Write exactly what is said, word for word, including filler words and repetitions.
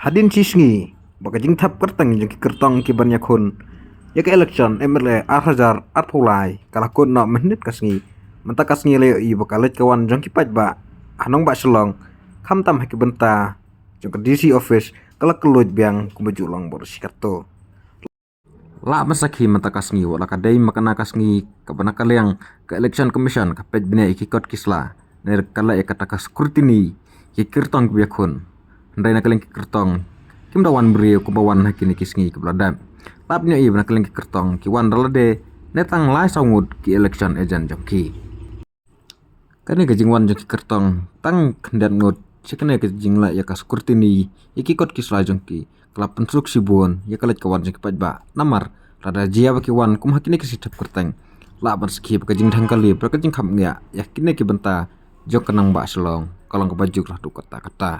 Hadien shi sngi ba ka jingthep kyrteng jong ki kyrtong ki ban ïakhun ïa ka election M L A ar hajar arphew lai ka la kut noh mynhynnin ka sngi, mynta ka sngi la ïohi ba ka leit ka wan jong ki paidbah ha nongbah Shillong, khamtam ha ki bynta jong ka D C office ka la kylluid biang kumba ju long bor shi katto. Lah ban sakhi mynta ka sngi wat la ka dei ma kane ka sngi kaba na ka liang ka Election Commission ka peit bniah ïa ki kot ki sla ne ka leh ïa kata ka scrutiny ïa ki kyrtong kiba ïakhun. Hynrei na ka liang ki kyrtong kim da wan briew kumba wan ha kine ki sngi kiba la dep. Lap ñiew ïa ba na ka liang ki kyrtong ki wan da lade ne tang lai saw ngut ki election agent jong ki. Kane ka jingwan jong ki kyrtong tang khyndiat ngut sha kane ka jingleh ïa ka scrutiny ïa ki kot ki sla jong ki ka la pynsuk shibun ïa ka leit ka wan jong ki paidbah. Namar lada jia ba ki wan kum ha kine ki sngi thep kyrteng, lah ban sakhi ba ka jingdheng kali bad ka jingkhapngiah ïa kine ki bynta jong ka nongbah Shillong ka long kaba juk la haduh katta katta.